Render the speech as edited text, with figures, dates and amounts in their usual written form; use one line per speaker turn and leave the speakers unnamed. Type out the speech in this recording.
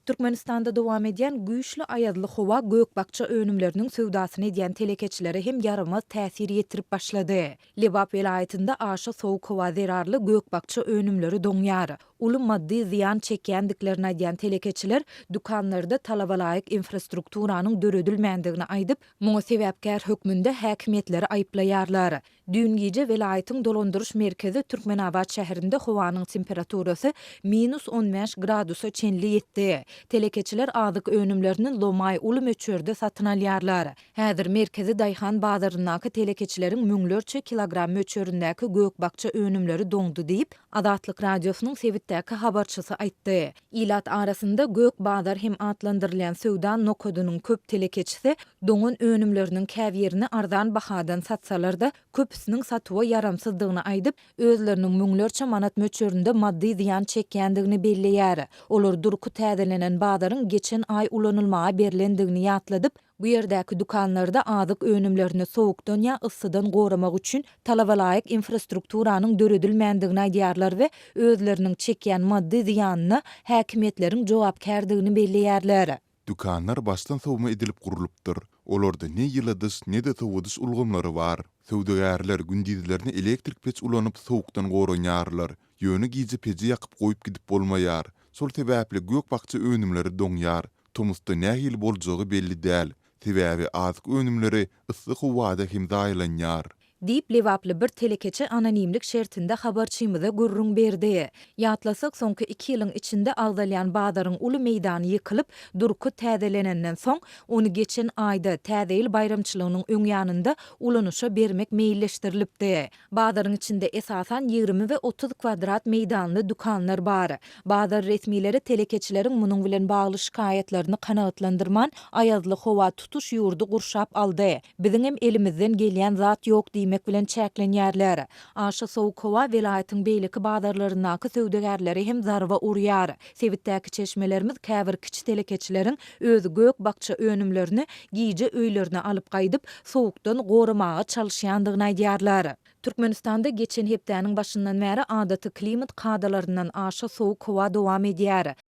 Türkmenistanda dowam edýän güýçli aýazly howa gök-bakja önümleriniň söwdasyny edýän telekeçilere hem ýaramaz täsir ýetirip başlady. Lebap welaýatynda aşa sowuk howa zerarly gök-bakja önümleri doňýar. Uly maddy zyýan çekýändiklerini aýdýan telekeçiler dükanlarda talabalaýyk infrastrukturanyň döredilmändigini aýdyp, muňa sebäpkär hökmünde häkimiýetleri aýyplaýarlar. Düýn gije welaýatyň dolandyryş merkezi Türkmenabat şäherinde howanyň temperaturasy minus 15 gradusa çenli ýetdi. Telekeçiler azyk önümlerini lomaý uly möçberde satyn alýarlar. Häzir merkezi daýhan bazaryndaky telekeçileriň müňlerçe kilogram möçberindäki gök-bakja önümleri doňdy diýip, Azatlyk Radiosynyň sebitdäki habarçysy aýtdy. Ilat arasynda gök bazar hem atlandyrylýan söwda nokadynyň köp telekeçisi doňan önümleriniň käbirini arzan bahadan satsalar-da, köpüsiniň satuwa ýaramsyzdygyny aýdyp, özleriniň müňlerçe manat möçberinde maddy zyýan çekýändigini belleýär. Olar durky täzelenen bazaryň geçen aý ulanylmaga berlendigini ýatladyp, Bu ýerdäki dükanlarda azyk önümlerini sowukdan ýa yssydan goramak üçin talabalaýyk infrastrukturanyň döredilmändigini aýdýarlar we özleriniň çekýän maddy zyýanyna häkimiýetleriň jogapkärdigini belleýärler.
Dükanlar başdan sowma edilip gurlupdyr. Olarda ne ýyladyş, ne-de sowadyş ulgamlary bar. Söwdagärler gündizlerine elektrik peç ulanyp sowukdan goranýarlar. Ýöne gije peji ýakyp goýup gidip bolmaýar. Şol sebäpli gök-bakja önümleri doňýar. Tomusda nähili boljagy belli däl, sebäbi azyk önümleri yssy howada hem zaýalanýar.
Diýip, lebaply bir telekeçi anonimlik şertinde habarçymyza gürrüň berdi. Ýatlasak, soňky iki ýylyň içinde agzalýan bazaryň uly meýdany ýykylyp, durky täzelenenden soň, ony geçen aýda, Täze ýyl baýramçylygynyň öň ýanynda ulanyşa bermek meýilleşdirilipdi. Bazaryň içinde esasan 20 we 30 kwadrat meýdanly dükanlar bar. Bazar resmileri telekeçileriň munuň bilen bagly şikaýatlaryny kanagatlandyrman, aýazly howa tutuş ýurdy gurşap aldy, biziňem elimizden gelýän zat ýok diýmek bilen çäklenýärler. Aşa sowuk howa welaýatyň beýleki bazarlaryndaky söwdagärlere hem zarba urýar. Sebitdäki çeşmelerimiz käbir kiçi telekeçileriň öz gök-bakja önümlerini gije öýlerine alyp gaýdyp, sowukdan goramaga çalyşýandygyny aýdýarlar. Türkmenistanda geçen hepdäniň başyndan bäri adaty klimat kadalaryndan aşa sowuk howa dowam edýär.